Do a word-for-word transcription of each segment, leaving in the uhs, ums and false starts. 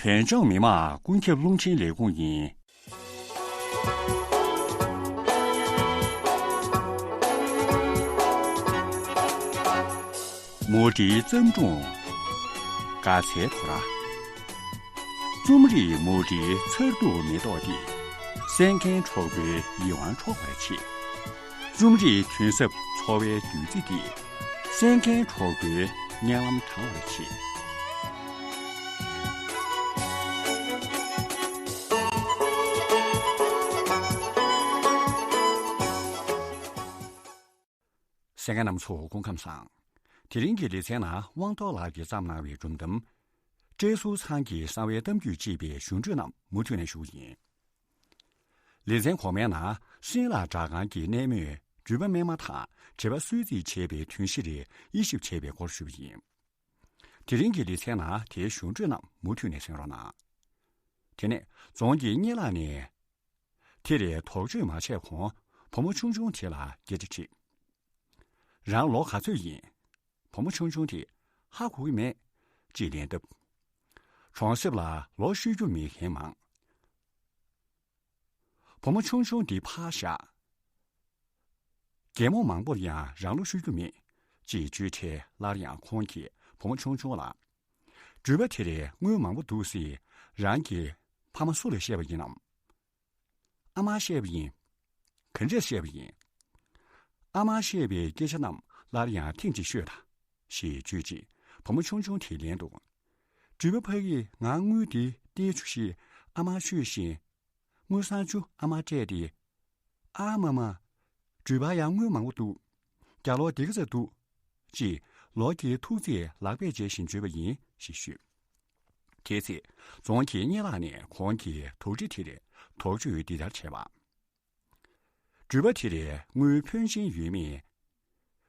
བོད་ལྗོངས་མི་དམངས་ཀུན་ཁྱབ་རླུང་འཕྲིན་ལས་ཁུངས་ཡིན། མུ་འབྲེལ་བརྩམས་སྒྲུང་། དགའ་ཚལ་དོ་ར། རྩོམ་རིག་མུ་འབྲེལ་མཚར་སྡུག་མེ་ཏོག་འདི། གསན་མཁན་གྲོགས་པོའི་ཡིད་དབང་འཕྲོག་པར་བྱེད། རྩོམ་རིག་དོན་ཟབ་འཚོ་བའི་བདུད་རྩི་འདི། གསན་མཁན་གྲོགས་པོའི་སྙན་ལམ་དྲང་བར་བྱེད། གསན་མཁན་རྣམ་ཚོ་སྐུ་ཁམས་བཟང་། དེ་རིང་གི་ལེ་ཚན་ནང་དབང་ཐོག་ལགས་ཀྱིས་བརྩམས་གནང་བའི་སྒྲུང་གཏམ། བཀྲས་ཟུར་ཚང་གི་གསང་བའི་གཏམ་རྒྱུད་ཅེས་པའི་ཞུ་འཕྲོས་རྣམས་མུ་མཐུད་ནས་ཞུ་གི་ཡིན། ལེ་ཚན་གོང་མའི་ནང་སྲིན་ལག་བྲག་སྒང་གི་གནས་མོས་འགྲུལ་པ་སྨན་མ་དང་བྲེལ་བ་གསོལ་རྩིས་བྱས་པའི་དོན་བཞི་རེ་དབྱེ་ཞིབ་བྱས་པའི་སྐོར་ཞུས་པ་ཡིན། དེ་རིང་གི་ལེ་ཚན་ནང་དེའི་ཞུ་འཕྲོས་རྣམས་མུ་མཐུད་ནས་གསན་རོགས་གནང་། དེ་ནས་རྫོང་གི་གཉེར་ལག་ནས། དེ་རེད། དོགས་གཅོད་མ་བྱས་གོང་བུ་མོ་ཆུང་ཆུང་དེ་ལ་སྐད་ཆ་དྲིས། རང་ལོ་ག་ཚོད་ཡིན། བུ་མོ་ཆུང་ཆུང་དེས་ཧ་གོ་གི་མེད་ཅེས་ལན་བཏབ། གྲོང་གསེབ་ལ་ལོ་ཤོད་རྒྱུ་མེད་མཁན་མང་། བུ་མོ་ཆུང་ཆུང་འདི་ཕར་བཞག་རྒན་མོ་མང་པོར་ཡང་རང་ལོ་ཤོད་རྒྱུ་མེད་ཅེས་བརྗོད་འཕྲལ་སླར་ཡང་ཁོང་གིས་བུ་མོ་ཆུང་ཆུང་ལ། འགྲུལ་པ་དེ་རེད། དངུལ་མང་པོ་འདུག་ཟེར་རང་གི་ཕ་མ་སུ་ལ་བཤད་པ་ཡིན་ནམ། ཨ་མར་བཤད་པ་ཡིན། ག་འདྲས་བཤད་པ་ཡིན། ཨ་མར་བཤད་པའི་སྐད་ཆ་རྣམས་སླར་ཡང་ཐེངས་གཅིག་ཤོད་དང་ཞེས་བརྗོད་རྗེས་བུ་མོ་ཆུང་ཆུང་དེས་ལན་དུ། འགྲུལ་པ་ཕ་གིས་ང་དངུལ་འདི་སྟེར་བཅུག་ཞེས་ཨ་མར་ཤོད་བཞིན། དངུལ་སྲང་བཅུ་ཨ་མར་སྤྲད་དེ། ཨ་མ་མ། འགྲུལ་པ་ཡང་དངུལ་མང་པོ་འདུག་རྒྱ་ལོ་འདི་ག་ཚོད་འདུག་ཅེས་ལོ་ཀྱི་ཐུག་ཚད་ལག་པས་འཇལ་བཞིན་བརྗོད་པ་ཡིན་ཞེས་ཤོད། དེའི་ཚེ་རྫོང་གི་གཉེར་ལག་ནས་ཁོང་གིས་དོགས་འདྲི་དེར་དོགས་གཅོད་འདི་ལྟར་བྱས་པ། འགྲུལ་པ་དེར་དངུལ་ཕོན་ཆེན་ཡོད་མེད།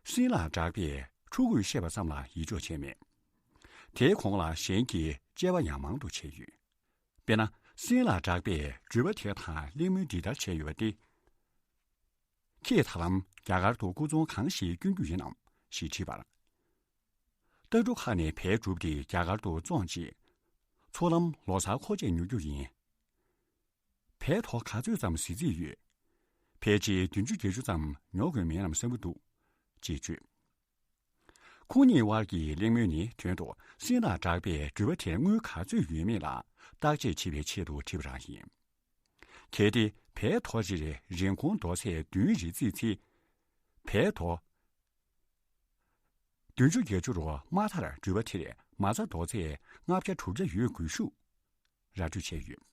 སྲིན་ལག་གྲགས་པས་ཕྲུ་གུས་བཤད་པ་ཙམ་ལ་ཡིད་འཇོག་བྱས་མེད། དེའི་གོང་ལ་གཞན་གྱིས་དཔྱད་པ་ཡང་མང་དུ་བྱས་ཡོད། དཔེར་ན་སྲིན་ལག་གྲགས་པས་འགྲུལ་པ་དེ་དང་གླེང་མོལ་འདི་ལྟར་བྱས་ཡོད་པ་སྟེ། ཁྱེད་ད་ལམ་རྒྱ་གར་དུ་སྐུ་ཚོང་གང་ཞིག་སྐྱོན་རྒྱུ་ཡིན་ནམ་ཞེས་དྲིས་པར། ལྟ་གྲུ་ཁ་ནས་བལ་བསྒྲུབས་ཏེ་རྒྱ་གར་དུ་བཙོངས་རྗེས། ཚུར་ལམ་ལོ་སར་མཁོ་ཆས་ཉོ་རྒྱུ་ཡིན། བལ་ཐོག་ག་ཚོད་ཙམ་གཟི་རྩིས་ཡོད། ཕལ་ཆེར་བདུན་ཅུ་བརྒྱད་ཅུ་ཙམ་ཉོ་དགོས་མིན་ནམ་བསམ་གྱི་འདུག་ཅེས་བརྗོད། ཁོང་གཉིས་དབར་གྱི་གླེང་མོལ་ནི་དོན་དུ་སྲིན་ལག་གྲགས་པས་འགྲུལ་པ་དེར་དངུལ་ག་ཚོད་ཡོད་མེད་ལ་བརྟག་དཔྱད་བྱེད་པའི་ཆེད་དུ་དྲིས་པ་རང་ཡིན། གལ་ཏེ་བལ་ཐོག་གཅིག་རེ་རིན་གོང་རྡོག་ཚད་བདུན་རེ་བརྩིས་ཚེ། བལ་ཐོག་བདུན་ཅུ་བརྒྱད་ཅུ་རུ་མ་མཐར་འགྲུལ་པ་དེར་མ་རྩ་རྡོག་ཚད་ལྔ་བརྒྱ་དྲུག་བརྒྱ་ཡོད་དགོས་ཤུགས་ར་སྤྲོད་བྱས་ཡོད།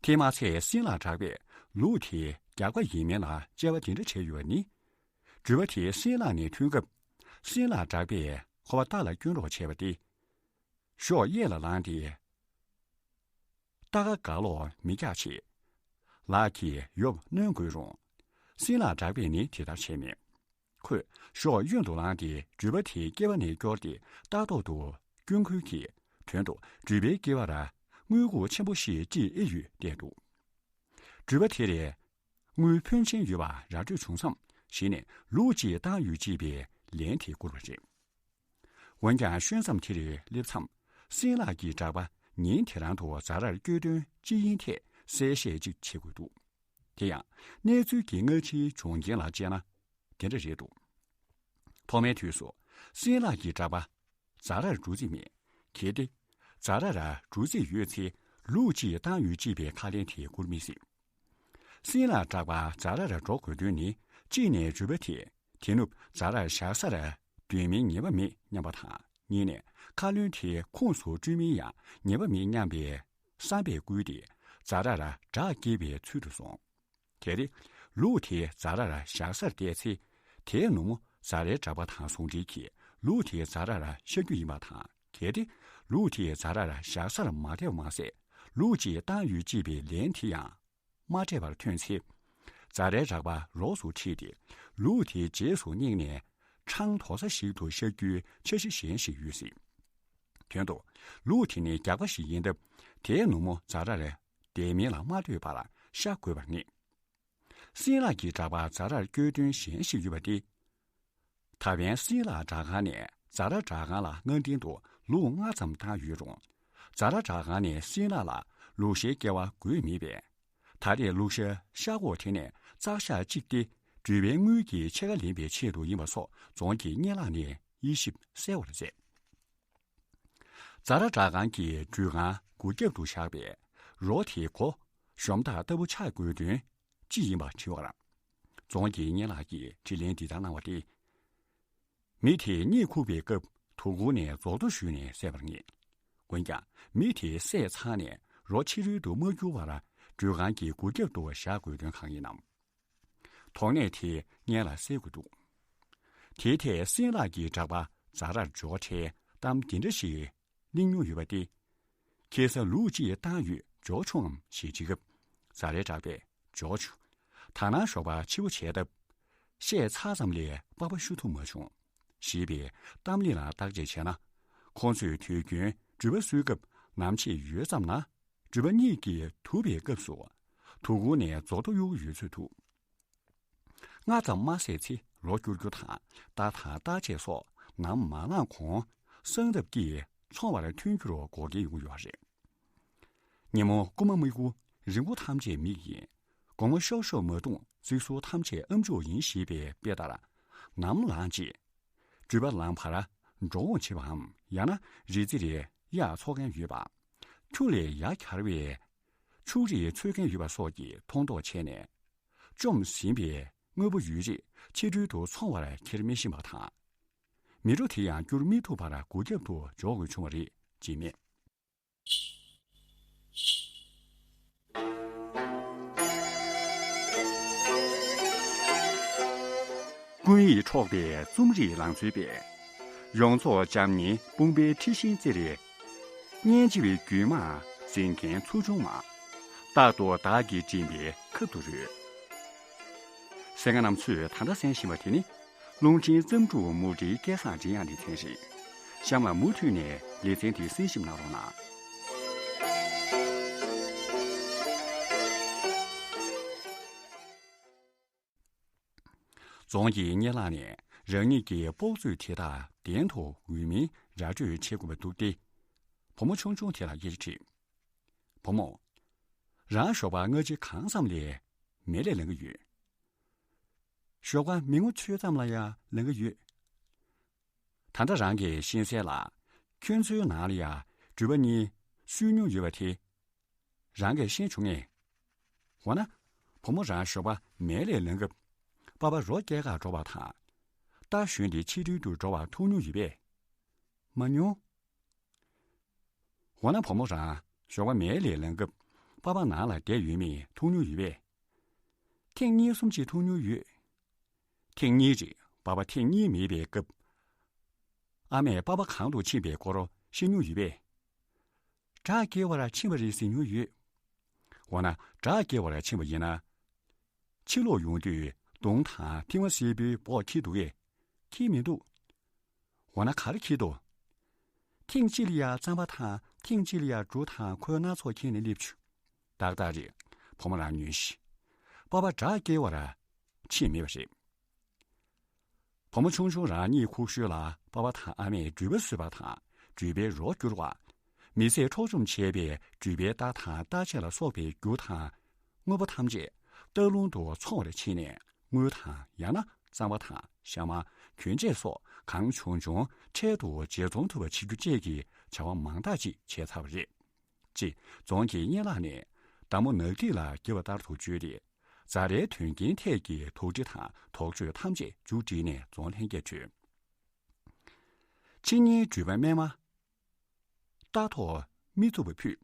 དེས་མ་ཚད་སྲིན་ལག་གྲགས་པས་ལུག་དེ་རྒྱགས་པ་ཡིན་མིན་ལ་དཔྱད་པ་དེ་འདྲ་བྱས་ཡོད་པ་ནི། འགྲུལ་པ་དེ་སྲིན་ལག་ནས་ཐོན་སྐབས་སྲིན་ལག་གྲགས་པས་ཁོ་པ་རྟ་ལ་བསྐྱོན་རོགས་བྱས་པ་སྟེ། གཞོགས་གཡས་ལ་ལངས་ཏེ། རྟ་ཁ་ག་ལོག་མི་རྒྱག་ཆེད། ལག་གིས་ཡོབ་གནོན་དགོས་རུང་། སྲིན་ལག་གྲགས་པས་ནི་དེ་ལྟར་བྱས་མེད། ཁོས་གཞོགས་གཡོན་དུ་ལངས་ཏེ་འགྲུལ་པ་དེའི་སྐེད་པ་ནས་སྐྱོར་ཏེ་རྟ་ཐོག་ཏུ་བསྐྱོན་ཁུལ་གྱིས་དོན་དུ་འགྲུལ་པའི་སྐེད་པར་དངུལ་ཁུག་ཆེན་པོ་ཞིག་དཀྲིས་ཨེ་ཡོད་བལྟས་འདུག་འགྲུལ་པ་དེ་རེད། དངུལ་ཕོན་ཆེན་ཡོད་པ་ར་སྤྲོད་བྱུང་མཚམས་གཞི་ནས་ལུག་ཅིག་བཏང་ཡོད་ཅེས་པའི་ལན་དེ་བསྐུར་བ་རེད། འོན་ཀྱང་ཤོད་མཚམས་དེར་སླེབས་མཚམས་སྲིན་ལག་གི་གྲགས་པ་ཉིན་དེ་རང་དུ་ཛ་རར་བསྐྱོད་དོན་ཅི་ཡིན་ཐད་གསལ་བཤད་ཅིག་བྱེད་དགོས་འདུག་དེ་ཡང་གནས་ཚུལ་གྱི་སྔ་ཕྱིའི་བྱུང་རྐྱེན་ལ་དཔྱད་ན་དེ་འདྲ་རེད་འདུག་ཐོག་མའི་དུས་སུ་སྲིན་ལག་གི་གྲགས་པ་ཛ་རར་འགྲོ་རྩིས་མེད། གལ་ཏེ་ཛ་རར་འགྲོ་རྩིས་ཡོད་ཚེ་ལུག་ཅིག་བཏང་ཡོད་ཅེས་པའི་ཁ་ལན་དེ་བསྐུར་མི་སྲིད། སྲིན་ལག་གྲགས་པ་ཛ་རར་འགྲོ་དགོས་དོན་ནི་གཅིག་ནས་འགྲུལ་པ་དེས་དེ་ནུབ་ཛ་རར་བཞག་སར་སྡོད་མིན་ངེས་པ་མེད་སྙམ་པ་དང་། གཉིས་ནས་ཁ་ལོན་དེ་ཁོངས་སུ་སྤྲོད་མིན་ཡང་ངེས་པ་མེད་སྙམ་པའི་བསམ་པས་བསྐུལ་ཏེ་ཛ་རར་བྲག་བརྒལ་བའི་ཚུལ་དུ་སོང་། གལ་ཏེ་ལུག་དེ་ཛ་རར་བཞག་སར་བལྟས་ཚེ། དེའི་ནུབ་མོ་ཛ་རའི་གྲགས་པ་དང་ཟུང་འབྲེལ་གྱིས་ལུག་དེ་ཛ་རར་ཤར་རྒྱུ་ཡིན་པ་དང་། གལ་ཏེ་ལུག་དེ་ཛ་རར་བཞག་སར་མ་བསྡད་པ་མ་ཟད། ལུག་ཅིག་བཏང་ཡོད་ཅེས་པའི་ལན་དེ་ཡང་མ་སྤྲད་པར་ཐོན་ཚེ། ཛ་རའི་གྲགས་པ་ལོགས་སུ་ཁྲིད་དེ་ལུག་དེའི་རྗེས་སུ་སྙེག་ནས་འཕྲང་དོག་ས་ཞིག་ཏུ་ཤར་རྒྱུའི་འཆར་གཞི་གཞན་ཞིག་ཡོད་སྲིད། དོན་དུ་ལུག་དེ་ནི་རྒྱགས་པ་ཞིག་ཡིན་སྟབས་དེའི་ནུབ་མོ་ཛ་རར་བསྡད་མིན་ལ་མ་ལྟོས་པར་ཤར་དགོས་པར་ངེས། སྲིན་ལག་གི་གྲགས་པ་ཛ་རར་བསྐྱོད་དོན་གཞན་ཞིག་ཡོད་པ་སྟེ། ད་ཕན་སྲིན་ལག་བྲག་སྒང་ནས་ཛ་ར་བྲག་སྒང་ལ་སྔ་འདྲེན་དུ་ལུག་ལྔ་ཙམ་བཏང་ཡོད་རུང་ ཛ་ར་སྦྲག་ཁང་ནས་སྲིན་ལག་ལ་ལུག་ཤའི་སྐལ་བ་དགོས་མེད་པས། ད་རེས་ལུག་ཤ་ཤ་ཁོག་དེ་ནས་བཙག་ཤ་གཅིག་སྟེ་འགྲུལ་པའི་དངུལ་གྱི་ཕྱེད་ཀ་ལེན་པའི་ཆེད་དུ་ཡིན་པ་སོགས་རྫོང་གི་སྙན་ལག་ནས་དབྱེ་ཞིབ་གསལ་བར་མཛད། ཛ་ར་སྦྲག་ཁང་གི་འགྲུལ་ཁང་སྒོ་རྒྱབ་ཏུ་བཞག་པའི་རོ་དེའི་སྒོ་གཞོམ་ཐག་ལྟ་བུ་ཆགས་དགོས་དོན་ཅི་ཡིན་པ་དྲི་བར། རྫོང་གི་སྙན་ལག་གིས་དྲིས་ལན་འདི་ལྟར་གནང་བ་སྟེ། མི་དེས་གཉིད་ཁུག་པའི་སྐབས་དོ་ཁུར་ནས་རྫོགས་མདོ་ཞུས་ནས་བསད་པར་ངེས། འོན་ཀྱང་མི་དེ་བསད་ཚར་ནས་རོ་ཕྱི་རོལ་དུ་མ་བསྐྱུར་བར་འགྲུལ་ཁང་གི་སྒོ་རྒྱབ་ཏུ་བཞག་དགོས་དོན་གང་ཡིན་ནམ། དོགས་གནད་དེ་སྔོན་ལ་སེལ་དགོས་འདུག། དེའི་ཐད་སྲིན་ལག་གི་གྲགས་པ་ཛ་རར་འབྱོར་འཕྲལ་གཏམ་འདི་འདྲ་ཞིག་གླེང་མྱོང་ཡོད་པ་སྟེ། ཁྱེད་ས་ལུག་ཅིག་བཏང་ཡོད་འབྱོར་བྱུང་ངམ་ཞེས་དྲིས་སྐབས་ཛ་རའི་གྲགས་པས་འབྱོར་བྱུང་། ད་ནངས་ཞོགས་པ་ཕྱི་པོ་བྱས་སྟབས། བཤས་ཚར་ཙམ་ལས་པགས་པ་བཤུ་ཐུབ་མ་བྱུང་། ཞེས་པའི་གཏམ་གླེང་ལ་བརྟག་དཔྱད་བྱས་ན། ཁོང་ཚོས་དུས་རྒྱུན་འགྲུལ་པ་བསུའི་སྐབས་ནམ་ཕྱེད་ཡོལ་ཙམ་ན། འགྲུལ་པ་གཉིས་ཀྱིས་དུབ་པའི་སྐབས་སུ། དོ་ཁུར་ནས་རྫོགས་མདོ་གཡུག་གི་ཡོད་ཚོད་འདུག། སྔ་ཙམ་མ་བསད་ཚེ་རོ་བསྐྱུར་རྒྱུ་དང་རྟ་དང་རྟ་ཆས་སོགས་ནམ་མ་ལངས་གོང་གསང་སྟབས་ཀྱིས་ཚོང་བར་ཐོན་རྒྱུར་འགོག་རྐྱེན་ཡོང་གི་ཡོད་རེད། ཉིན་མོ་རྐུན་མ་མི་རྐུ། རི་མགོ་ཐམས་ཅད་མིག་ཡིན། སྒོ་ངོ་ཤོག་ཤོག་མ་བརྡུངས། རྩིག་ཟུར་ཐམས་ཅད་ཨམ་ཅོག་ཡིན་ཞེས་པའི་དཔེ་ལྟར། ནམ་ལངས་རྗེས། འགྲུལ་པ་ལམ་བར་འགྲོ་འོང་བྱེད་པའམ་ཡང་ན་རི་རྩེར་གཡག་འཚོ་མཁན་ཡོད་པ། ཁྱུ་ལས་ཡར་གྱར་བའི་ཕྱུགས་རིགས་འཚོལ་མཁན་ཡོད་པ་སོགས་ཀྱིས་མཐོང་རྟོགས་བྱས་ནས། བཅོམ་ཟིན་པའི་དངོས་པོ་ཡོད་རིགས་ཕྱི་རོལ་དུ་འཚོང་བར་འཁྱེར་མི་ཤེས་པ་དང་། མི་རོ་དེ་ཡང་བསྐྱུར་མི་ཐུབ་པར་སྒོ་རྒྱབ་ཏུ་འཇོག་དགོས་བྱུང་བ་རེད་ཅེས་སྨྲས། ཀུན་ཡིད་འཕྲོག་པའི་རྩོམ་རིག་ལང་ཚོའི་དཔལ། ཡོངས་རྫོགས་འཇམ་མཉེན་དཔུང་པའི་འཁྲི་ཤིང་རྩེར། སྙན་འཇེབས་རྒྱུད་མང་འཛིན་མཁན་ཚོགས་ཆུང་མ། རྟག་ཏུ་བདག་གིས་མགྲིན་པའི་ཁབ་ཏུ་རོལ། གསན་མཁན་རྣམ་ཚོས་ད་ལྟ་གསན་བཞིན་པ་དེ་ནི། རླུང་འཕྲིན་བརྩམས་སྒྲུང་མུ་འབྲེལ་སྐལ་བཟང་མགྲིན་དབྱངས་ལེ་ཚན་རེད། གཤམ་ལ་མུ་མཐུད་ནས་ལེ་ཚན་དེ་གསན་ཞིབ་གནང་རོགས་གནང་། རྫོང་གི་སྙན་ལག་ནས་རང་ཉིད་ཀྱི་དཔོག་ཚོད་དེ་དག་གདན་དུ་འོས་མིན་ར་སྤྲོད་བྱེད་དགོས་པ་འདུག་སྟེ། བུ་མོ་ཆུང་ཆུང་དེ་ལ་སྐད་ཆ་དྲིས། བུ་མོ། རང་ཞོགས་པ་སྔ་ཕྱི་གང་ཙམ་ལ་མལ་ལས་ལངས་ཀྱི་ཡོད། ཞོགས་པ་མི་ངོ་ཚོད་ཙམ་ལ་ཡང་ལངས་ཀྱི་ཡོད། ད་ལྟ་རང་གིས་ཤེས་གསལ་ལ། ཁྱོད་ཚོའི་ནང་ལ་ཡང་འགྲུལ་པ་གཉིས་བསུ་མྱོང་ཡོད་པ་དེ། རང་གིས་ཤེས་བྱུང་ངས། འོ་ན། བུ་མོ་རང་ཞོགས་པ་མལ་ལས་ལངས་སྐབས། པ་ཕ་རོ་སྐྱེལ་གར་འགྲོ་བ་དང་། རྟ་ཞོན་ཏེ་ཕྱི་རོལ་དུ་འགྲོ་བ་མཐོང་མྱོང་ཡོད་པས། མ་མྱོང་། འོ་ན་བུ་མོ་རང་ཞོགས་པ་མལ་ལས་ལངས་སྐབས་པ་ཕ་ནང་ལ་བསྡད་ཡོད་མེད་མཐོང་མྱོང་ཡོད་པས། ཐེངས་གཉིས་གསུམ་ཅིག་མཐོང་མྱོང་ཡོད། ཐེངས་གཉིས་རེད། པ་ཕ་ཐེངས་གཉིས་མེད་པའི་སྐབས། ཨ་མས་པ་ཕ་གང་དུ་ཕྱིན་པའི་སྐོར་བཤད་མྱོང་ཡོད་པས། བྲག་སྐྱེལ་བར་ཕྱིན་པ་རེད་ཟེར་མྱོང་ཡོད། འོ་ན་བྲག་སྐྱེལ་བར་ཕྱིན་པ་ཡིན་ན། ཕྱིར་ལོག་ཡོང་དུས་གདོང་དང་མཐེ་བོང་སེར་པོའི་འབོག་འཁྱེར་འདུག་གས། འཁྱེར་མི་འདུག། འོ་ན་ག་རེ་འཁྱེར་འདུག། ཐེངས་གཅིག་ལ་ཡ་རྩམ་པ་དང་ཐེངས་གཅིག་ལ་ཡ་འབྲུ་དང་འཁོལ་སྣ་ཚོགས་འཁྱེར་ནས་སླེབས་བྱུང་། ཏག་ཏག་རེད། བུ་མོ་རང་ཉོན་ཞིག། པ་ཕ་བྲག་སྐྱེལ་བར་ཕྱིན་མེད་པ་རེད། བུ་མོ་ཆུང་ཆུང་རང་གཉིད་ཁུག་ཤུལ་ལ་པ་ཕ་དང་ཨ་མས་འགྲུལ་པ་བཟོས་པ་དང་འགྲུལ་པའི་རོ་བསྐྱུར་བ། མི་ཚེ་འཕྲོག་བཅོམ་བྱས་པའི་འགྲུལ་པའི་རྟ་དང་རྟ་ཆས་ལ་སོགས་པའི་རྒྱུ་དང་། དངོས་པོ་ཐམས་ཅད་སྟག་ལུང་དུ་འཚོང་བར་ཕྱིན་ནས་དངུལ་དང་ཡང་ན་རྩམ་པ་དང་ཤ་མ། གྱོན་ཆས་སོགས་གང་བྱུང་བྱུང་འཕྲལ་དུ་བརྗེ་ཚོང་ཐུབ་པ་བྱེད་རྒྱུ་བཅས་ཀྱི་བྱ་བ་མང་དག་ཅིག་བྱས་ཚར་བ་རེད། ཅེས་རྫོང་གི་སྙན་ལག་ནས་མདའ་མོ་ནག་ཐིག་ལ་བརྒྱབ་པ་ལྟར་དུ་བརྗོད་དེ། ཛ་རའི་དོན་རྐྱེན་ཐད་ཀྱི་དོགས་འདྲི་དང་དོགས་གཅོད་ཐམས་ཅད་མཇུག་བསྒྲིལ་ནས་རྫོང་ལྷན་རྒྱས་ཁྲོད། ཕྱི་ཉིན་འགྲུལ་པ་སྨད་མ། རྟ་ཐོག་མི་ཚུགས་པ་ཕུད།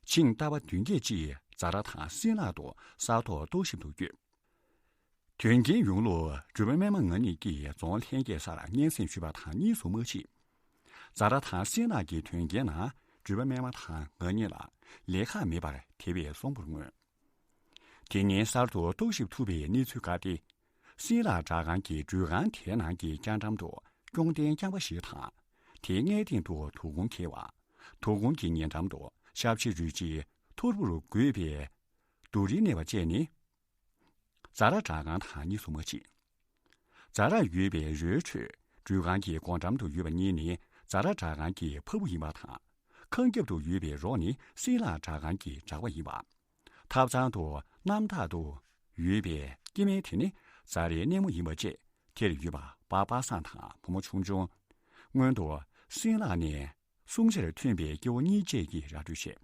ཆིང་རྟ་པ་བདུན་བརྒྱད་ཅིག་ཛ་ར་དང་སྲིན་ལག་ཏུ་ས་ཐོག་རྟོག་ཞིབ་ཏུ་བསྐྱོད། དོན་རྐྱེན་ཡོང་ལུགས་འགྲུལ་པ་སྨད་མ་ང་གཉིས་ཀྱིས་རྫོང་ལྷན་རྒྱས་སར་སྙན་སེང་ཞུས་པ་དང་གཉིས་སུ་མ་མཆིས། ཛ་ར་དང་སྲིན་ལག་གི་དོན་རྐྱེན་ནང་འགྲུལ་པ་སྨད་མ་དང་ང་གཉིས་ལ་ལས་ཁག་མེད་པར་དེ་བས་སོང་པར་མངོན། དེ་ཉིན་གསར་དུ་རྟོག་ཞིབ་ཐུབ་པའི་གནས་ཚུལ་འགའ་སྟེ། སྲིན་ལག་སྦྲག་ཁང་གི་འགྲུལ་ཁང་དེའི་ནང་གི་རྐྱང་འགྲམ་དུ་སྐྱོང་རྟེན་རྐྱང་པ་ཞིག་དང་། དེའི་སྔས་སྟེང་དུ་དུག་ཁུང་འཁེལ་བ། དུག་ཁུང་གི་ཉེ་འགྲམ་དུ་ཤབ་ཕྱི་རུལ་ཆེན་ཐོར་བུར་བགོས་པའི་དུག་རིལ་གནས་པ་བཅས་ནི། ཛ་ར་སྦྲག་ཁང་དང་གཉིས་སུ་མ་མཆིས། ཛ་ར་ཡོད་པའི་རོའི་ཁྲོད་འགྲུལ་ཁང་གི་སྒོ་འགྲམ་དུ་ཡོད་པ་གཉིས་ནི་ཛ་ར་སྦྲག་ཁང་གི་ཕ་བུ་ཡིན་པ་དང་། ཁང་རྒྱབ་ཏུ་ཡོད་པའི་རོ་ནི་སྲིན་ལག་བྲག་ཁང་གི་བྲག་པ་ཡིན་པ། ཐབ་ཚང་དུ་གནམ་ཐག་ཏུ་ཡོད་པའི་སྐྱེ་དམན་དེ་ནི་ཛ་རའི་སྣེ་མོ་ཡིན་པ་བཅས་དེར་ཡོད་པ་པ་པ་སངས་དང་བུ་མོ་ཆུང་ཆུང་། སྔོན་དུ་སྲིན་ལག་ནས་སྲུང་བྱར་ཐོན་པའི་སྐྱེ་བོ་གཉིས་བཅས་ཀྱིས་ར་སྤྲོད་བྱས།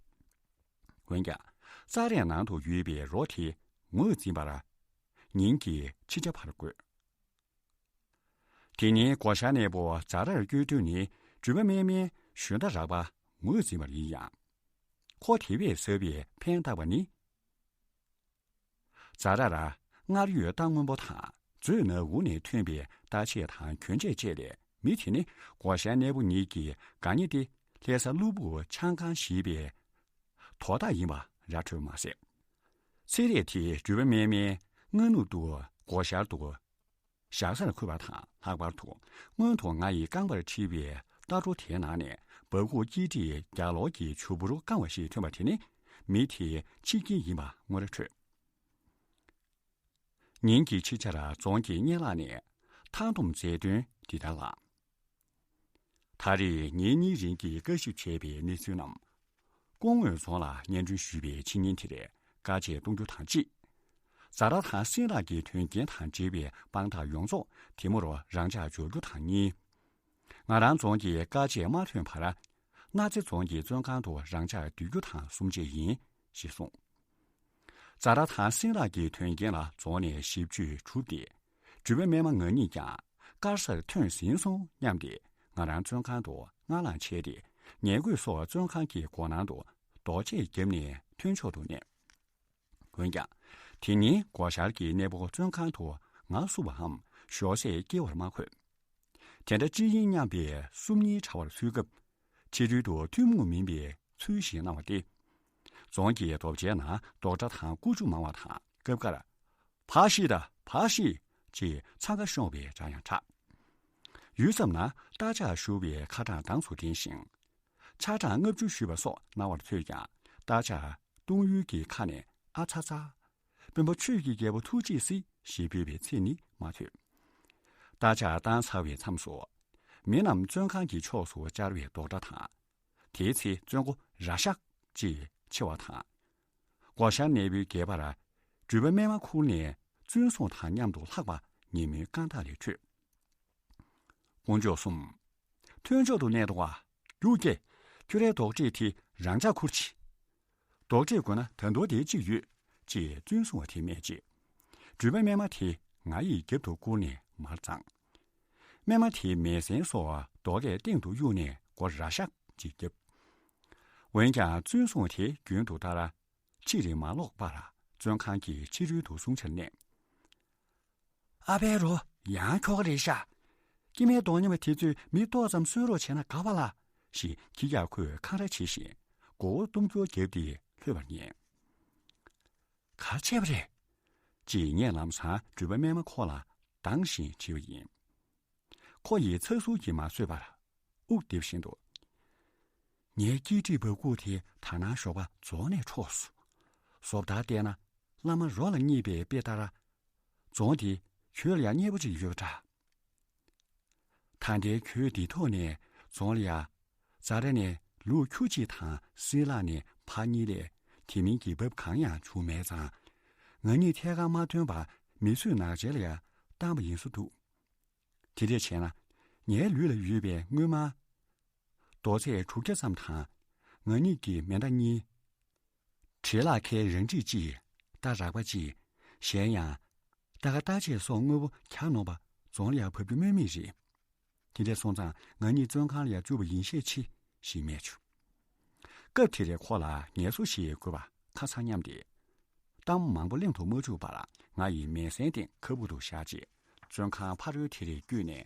འོན་ཀྱང་། ཙ་རས་ནང་དུ་ཡོད་པའི་རོ་དེ་ངོས་འཛིན་པར། ཉིན་གྱི་ཕྱི་ཆ་ཕར་བཀོད། དེ་ཉིན་སྒོ་ཤར་གནས་པོ་ཛ་རར་བསྐྱོད་དུས་ནི་འགྲུལ་པ་སྨན་མའི་ཞུན་དག་རགས་པ་ངོས་འཛིན་པར་ཡིན་ཡང་། ཁོ་དེ་བས་ཟབ་པའི་ཕན་བཏགས་པ་ནི། ཛ་རར་སྔར་ཡོད་རྟ་སྔོན་པོ་དང་མཛོད་ནག་ཁུང་ནས་ཐོན་པའི་རྟ་ཆས་དང་གྱོན་ཆས་བཅས་ལས་མི་དེ་ནི་སྒོ་ཤར་གནས་པོ་ཉིད་ཀྱི་དགའ་ཉེ་སྟེ་ལྷ་ས་གློ་བུར་ཆང་ཁང་ཞེས་པའི་དོ་བདག་ཡིན་པ་ར་འཕྲོད་མ་ཟད། ཚེ་རབས་དེའི་འགྲུལ་པ་སྨན་མའི་སྔ་ནུབ་ཏུ་སྒོ་ཤར་དུ་བཞག་སར་འཁོད་པ་དང་ལྷག་པར་དུ་སྔོན་དུ་ང་ཡི་རྐང་པར་འཁྲིལ་བའི་རྟ་སྒྲོ་དེའི་ནང་ནས་སྦ་ཁུག་སྐྱིལ་ཀྲིས་རྒྱ་ལོར་གྱི་ཆུ་བུར་བཀང་བ་ཞིག་ཐོན་པ་དེ་ནི་མི་དེའི་ཁྱི་རྒན་ཡིན་པ་ངོ་ར་འཕྲོད། ཉིན་གྱི་ཕྱི་ཆར་རྫོང་གི་སྙན་ལག་ནས་ཐང་སྡོམ་མཛད་དོན་འདི་ལྟར་ལགས། ད་རེས་ཉིན་གཉིས་རིང་གི་བརྟག་ཞིབ་བྱས་པའི་གནས་ཚུལ་རྣམས། སྐུ་ངོས་རྫོང་ལ་སྙན་སྒྲོན་ཞུས་པའི་ཕྱི་ཉིན་དེར་བཀའ་ཆད་གཏོང་རྒྱུ་དང་གཅིག། ཛ་ར་དང་སྲིན་ལག་གི་དོན་རྐྱེན་དང་འབྲེལ་བའི་དཔང་རྟགས་ཡོངས་རྫོགས་དེ་མུར་རང་འཇགས་འཇོག་རྒྱུ་དང་གཉིས། ང་རང་རྫོང་གི་བཀའ་ཆད་མ་ཐོན་བར། གནའ་རྫི་རྫོང་གི་བཙོན་ཁང་དུ་རང་འཇགས་སྡོད་རྒྱུ་དང་གསུམ་བཅས་ཡིན། ཞེས་གསུངས། ཛ་ར་དང་སྲིན་ལག་གི་དོན་རྐྱེན་ལ་རྫོང་ནས་ཞིབ་དཔྱོད་གྲུབ་སྟེ། འགྲུལ་པ་སྨན་མ་ང་གཉིས་ཀྱང་དཀར་སར་ཐོན་ཟིན་སོང་སྙམ་སྟེ་ང་རང་བཙོན་ཁང་དུ་སྔ་ལངས་བྱས་ཏེ་ཉལ་གོས་སོགས་བཙོན་ཁང་གི་སྒོ་ནང་དུ་རྡོ་གཅལ་བརྒྱབ་ནས་ཐོན་ཆོག་ཏུ་གནས། འོན་ཀྱང་། དེ་ཉིན་སྒོ་ཤར་གྱི་གནས་སྤོ་བཙོན་ཁང་དུ་ང་བསུ་བའམ་ཞོགས་ཟས་སྐྱེལ་བར་མ་འཁོད། དེ་འདྲ་ཅི་ཡིན་སྙམ་པའི་སུམ་གཉིས་བྲལ་བར་གསོལ་སྐབས། ཕྱི་རོལ་དུ་ཐུན་མོང་མིན་པའི་ཚུལ་ཞིག་སྣང་བ་སྟེ། རྫོང་གི་རྡོ་གཅལ་ནང་རྡོག་སྒྲ་དང་ཀུ་ཅོ་མང་བ་དང་སྐབས་འགར། ཕར་ཤེད་དང་ཕར་ཤེད་ཅེས་འཚང་ཁ་ཤོར་བའི་སྒྲ་ཡང་གྲགས། ཡུད་ཙམ་ན་རྟ་ལྕག་བཞུར་བའི་ཁ་གྲངས་གདངས་སུ་འདྲེན་ཞིང་། ཆ་གྲངས་ལྔ་བཅུ་ཞུས་པ་སོགས་སྣང་བར་ཐོས་ཀྱང་རྟ་ལྕག་གཏོང་ཡུལ་གྱི་ཁ་ནས་ཨ་ཚ་ཚ། དཔོན་པོ་ཆོས་ཀྱི་རྒྱལ་པོ་ཐུགས་རྗེས་གཟིགས་ཞེས་འབོད་པའི་ཚིག་ནི་མ་ཐོས། རྟ་ལྕག་བཏང་ཚར་བའི་མཚམས་སུ། མི་རྣམས་བཙོན་ཁང་གི་ཕྱོགས་སུ་བཅར་བའི་རྡོག་སྒྲ་དང་། དེའི་ཚེ་བཙོན་སྒོ་ར་ཤག་ཅེས་ཕྱེ་བ་དང་། སྒོ་ཤར་གནས་པོའི་སྒལ་པར་འགྲུལ་པ་སྨན་མ་ཁུར་ནས་བཙོན་སྲུང་དང་མཉམ་དུ་ལྷགས་པ་ཉིན་མོའི་རྐང་ཐང་ལས་འཕྲོས། དཀོན་མཆོག་གསུམ། མཐུན་ཕྱོགས་སུ་གནས་འདུག་ག་རྒྱུགས་ཀྱིས་ཁྱོད་རའི་རྡོག་ཁྲེས་དེ་རང་འཇགས་ཁུར་གྱིས། རྡོག་ཁྲེས་དགོས་ན་ད་དུང་དེ་གཅིག་ཡོད། ཅེས་བཙོན་སྲུང་བ་དེས་སྨྲས་རྗེས། འགྲུལ་པ་སྨན་མ་དེ་ང་ཡི་རྒྱབ་ཏུ་བསྐུར་ནས་མར་བརྫངས། སྨན་མ་དེས་མེ་སྲན་སོགས་རྡོ་ལས་སྟེང་དུ་གཡུགས་ནས་སྒོ་ར་ཤག་ཅིག་བརྒྱབ། འོན་ཀྱང་བཙོན་སྲུང་དེ་རྒྱུན་དུ་ལྟར། ཕྱིར་མ་ལོག་པར་བཙོན་ཁང་གི་ཕྱི་རོལ་དུ་སྲུང་བྱར་གནས། ཨ་ཕའི་རོ་ཡང་ཁྱོ་ག་རེད་ཤག་སྐྱེ་དམན་གདོང་ཉེས་པ་དེ་ཚོས་མི་ཏོག་ཙམ་གསོད་རོགས་བྱས་ན་དགའ་བ་ལ། ཞེས་ཁྱི་སྐྱག་ཁོས་འཁང་ར་བྱེད་བཞིན་མགོ་བོ་སྟོང་སྐྱོར་བརྒྱབ་སྟེ་ལྷོད་པར་ཉན། ག་བྱས་པ་རེད། ཅེས་ངས་ལམ་སང་འགྲུལ་པ་སྨན་མ་ཁོ་ལ་སྡང་ཞིང་དྲིས་པ་ཡིན། ཁོ་ཡིས་ཚ་ཟུག་གིས་མ་བཟོད་པར་དབུགས་འདེབས་བཞིན་དུ། ངའི་སྐྱིད་ཁྲིད་འབབ་ཁུག་དེ་ད་ནངས་ཞོགས་པ་རྫོང་ནས་འཕྲོགས་སོང་། བཟོ་ལྟར་བལྟས་ན་བླ་མ་རོ་ལ་བརྙས་པའི་དཔེ་ལྟར། རྫོང་དེ་ཁྱོད་ལ་ཡང་མཉེས་པོ་ཅིག་ཡོད་པ་འདྲ། ད་ལྟའི་ཁྱོད་འདི་ཐོག་ནས་རྫོང་ལ་ཡ། ཛ་ར་ནས་ལུག་ཁྱུ་གཅིག་དང་སྲིན་ལག་ནས་ཕག་གཉིས་ལས་དེ་མིན་གྱི་འབབ་གང་ཡང་བྱུང་མེད་ཙང་། ང་གཉིས་ཐད་ཀར་མ་ཐོན་པར་མི་གསོད་ནག་ཇལ་ལ་ཡ་བཏང་བ་ཡིན་བཟོ་འདུག་དེ་འདྲས་བྱས་ན་ངའི་ལུས་ལ་ཡོད་པའི་དངུལ་སྨར་རྡོ་ཚད་དྲུག་བརྒྱ་ཙམ་དང་ང་གཉིས་ཀྱི་མེ་མདའ་གཉིས། བྲེ་ལག་ཁལ་རང་འགྲིག་གཅིག་རྟ་རག་པ་གཅིག་གཞན་ཡང་རྟ་ཁ་རྟ་ཆས་སོགས་དངོས་པོ་གྱ་ནོམ་པ་རྫོང་ལ་ཡར་བབས་རྒྱུ་སྨོས་མེད་རེད། དེ་འདྲས་སོང་ཙང་ང་གཉིས་བཙོན་ཁང་ལ་ཡར་བཅུག་པ་ཡིན་ཤས་ཆེ་ཞེས་སྨྲས་བྱུང་། སྐབས་དེར་ཁོ་ལ་ངལ་གསོ་ཞིག་དགོས་པ་ཁ་སང་སྙམ་སྟེ། གཏམ་མང་པོ་གླེང་དུ་མ་བཅུག་པར་ང་ཡི་མལ་སའི་སྟེང་ཁ་སྦུག་ཏུ་བཞག་རྗེས་བཙོན་ཁང་ཕ་རོལ་དེ་རེ་བསྐྱོད་ནས།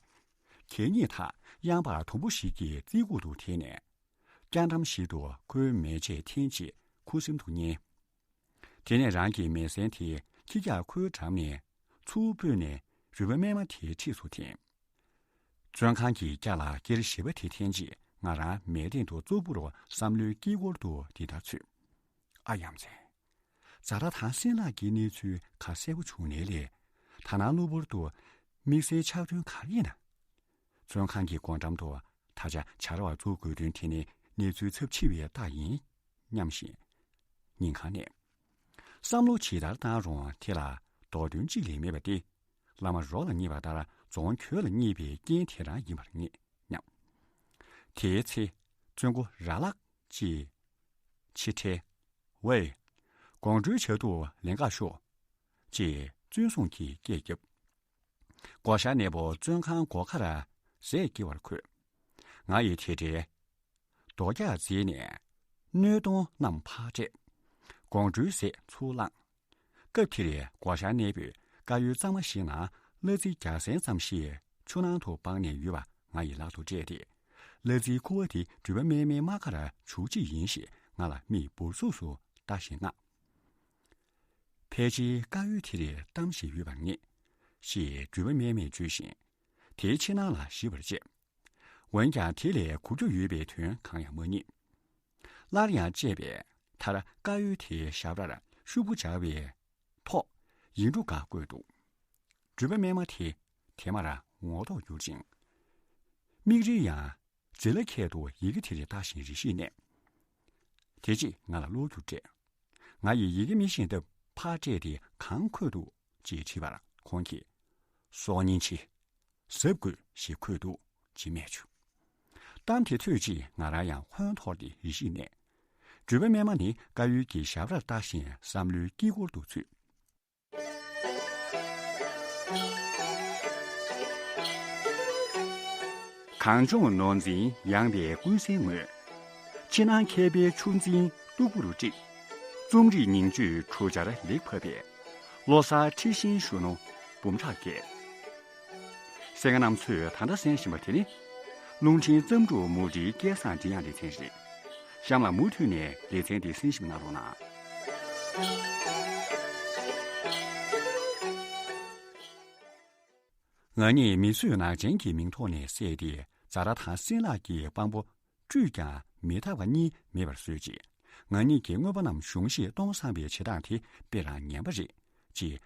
གད་སྙིགས་དག་ཡངས་པར་དུམ་བུ་ཞིག་གི་རྩིག་ཁུག་ཏུ་འཐེན་ནས། རྐྱང་ཀྲམ་ཞིག་ཏུ་ཁོའི་མལ་ཆས་འཐེན་རྗེས་ཁུ་སིམ་དུ་ཉལ། དེ་ནས་རང་གི་མལ་སའི་དེ་ཁྱི་སྐྱག་ཁོའི་འགྲམ་ནས་ཚུར་སྤོས་ནས་རུས་པ་སྨན་མ་དེའི་འཁྲིས་སུ་འཐེན། བཙོན་ཁང་གི་རྒྱ་ལ་སྐྱེར་བཞི་པ་དེ་འཐེན་རྗེས་ང་རང་མལ་སྟེང་དུ་གཙོ་བོར་བསམ་བློའི་དཀྱིལ་འཁོར་དུ་འདི་ལྟར་ཚུད། ཨ་ཡ་མཚན། ཛ་ར་དང་སྲིན་ལག་གི་གནས་ཚུལ་ཁ་གསལ་པོ་བྱུང་ནའི་ལས། ད་ནངས་གློ་བུར་དུ་དམིགས་བསལ་ཆགས་དོན་ག་རེ་ཡིན་ན། བཙོན་ཁང་གི་སྒོ་འགྲམ་དུ་ད་ཆ་བྱ་ར་བ་འཛུགས་དགོས་དོན་དེ་ནི་ གནས་ཚུལ་ཚབས་ཆེ་བའི་རྟགས་ཡིན་སྙམ་བཞིན། ཉིན་གང་ནས། བསམ་བློ་ཇི་ལྟར་བཏང་རུང་དེ་ལ་མདོ་དོན་གཅིག་ལས་མེད་པ་སྟེ། བླ་མ་རོ་ལ་བསྙད་པ་ལྟར་རྫོང་གྱོད་ལ་བསྙད་པའི་རྐྱེན་དེ་རང་ཡིན་པར་ངེས་སྙམ། དེའི་ཚེ། བཙུན་སྐུ་ར་ལགས་ཀྱིས་ཕྱིར་ཁྲེལ། ཝེ། དགོང་དྲོའི་ཆར་དུ་ལེན་ག་ཤོག་ཅེས་བཙུན་སྲུང་གིས་སྐད་བརྒྱབ། སྒོ་ཤར་གནས་པོ་བཙོན་ཁང་སྒོ་ཁར་ཟས་སྐྱེལ་བར་འཁོད། ང་ཡིས་དེ་འདྲའི་རྡོ་རྒྱག་རྩེ་ནས་སྣོད་སྟོང་རྣམས་ཕར་སྤྲད། དགོང་དྲོའི་ཟས་ཚུར་བླངས། སྐབས་དེར་སྒོ་ཤར་གནས་པོས་དཀར་ཡོལ་གཙང་མ་ཞིག་ནང་གླ་རྩི་རྒྱག་ཟན་ཙམ་ཞིག་ཆུ་ནང་དུ་སྤངས་ནས་ཡོད་པ་ང་ཡི་ལག་ཏུ་སྤྲད་དེ། གླ་རྩིའི་ཁུ་བ་དེ་སྒྲོལ་མ་སྨན་མའི་རྨ་ཁར་བྱུགས་ཅིག་ཡིན་ཞེས་ང་ལ་མིག་འབུར་ཚུགས་སུ་ལྟ་བཞིན་མངགས། ཕལ་ཆེར་དཀར་ཡོལ་དེར་གཏམ་ཞིག་ཡོད་པར་ངེས། ཞེས་སྒྲོལ་མ་སྨན་མས་བརྗོད་བཞིན། དེའི་ཕྱི་ནང་ལ་ཞིབ་པར་དཔྱད། འོན་ཀྱང་དེ་ལས་གོ་རྒྱུ་ཡོད་པའི་དོན་གང་ཡང་མ་རྙེད། སླར་ཡང་དཔྱད་པས་མཐར་དཀར་ཡོལ་དེའི་ཞབས་རར་ཤོག་བུ་སྦྱར་བའི་ཐོག་ཡིག་འབྲུ་འགའ་བརྐོས་འདུག་སྒྲོལ་མ་སྨན་མ་དེ་དེ་མར་ངོ་ཐོག་གྱུར་ཅིང་། མིག་རིལ་ཡང་རྫི་ལ་ཁད་དུ་ཡི་གེ་དེར་ལྟ་བཞིན་རེ་ཞིག་གནས། དེ་རྗེས་ང་ལ་གློག་འཁྱུག་སྤྲད། ང་ཡིས་ཡི་གེ་མི་ཤེས་སྟབས་ཕར་སྤྲད་དེ་གང་འཁོད་འདུག་ཅེས་དྲིས་པར་ཁོང་གིས། སྲོག་སྙིང་ཆེ། གཟབ་དགོས་ཞེས་འཁོད་འདུག་ཅེས་སྨྲས་བྱུང་། གཏམ་དེ་ཐོས་རྗེས་ང་རང་ཡང་ཧོན་འཐོར་ཏེ་རེ་ཞིག་གནས། སྒྲོལ་མ་སྨན་མ་ནི་དཀར་ཡོལ་གྱི་ཞབས་རར་ལྟ་བཞིན་བསམ་བློའི་དཀྱིལ་འཁོར་དུ་ཚུད། གངས་ལྗོངས་ནོར་འཛིན་ཡངས་པའི་ཀུན་གསལ་ངོས། ཕྱི་ནང་མཁས་པའི་ཆུ་འཛིན་སྟུག་པོ་རུ་དཀྲིགས། རྩོམ་རིག་ཉིང་བཅུད་གྲུ་ཆར་ལེགས་ཕབ་པའི། ལོ་གསར་འཁྲི་ཤིང་གཞོན་ནུ་འབུམ་ཕྲག་བརྒལ། གསན་མཁན་རྣམ་ཚོས་ད་ལྟ་གསན་བཞིན་པ་དེ་ནི། རླུང་འཕྲིན་བརྩམས་སྒྲུང་མུ་འབྲེལ་སྐལ་བཟང་མགྲིན་དབྱངས་ལེ་ཚན་རེད། གཤམ་ལ་མུ་མཐུད་ནས་ལེ་ཚན་འདི་གསན་ཞིབ་གནང་རོགས་གནང་། ང་གཉིས་མིས་བཟོས་ནག་ཅན་གྱི་མིང་ཐོག་ནས་བསད་དེ་ཛ་དྲག་དང་སྲིན་ལག་གི་དཔང་པོ་བཀྲུས་ཀྱང་མི་རྟག་པ་གཉིས་མེད་པར་བཟོས་རྗེས། ང་གཉིས་ཀྱི་དངོས་པོ་རྣམས་གཞུང་བཞེས་སྟོང་བསམ་པའི་བྱེད་སྟངས་དེ་དཔེ་རང་ངན་པ་རེད། ཅེས་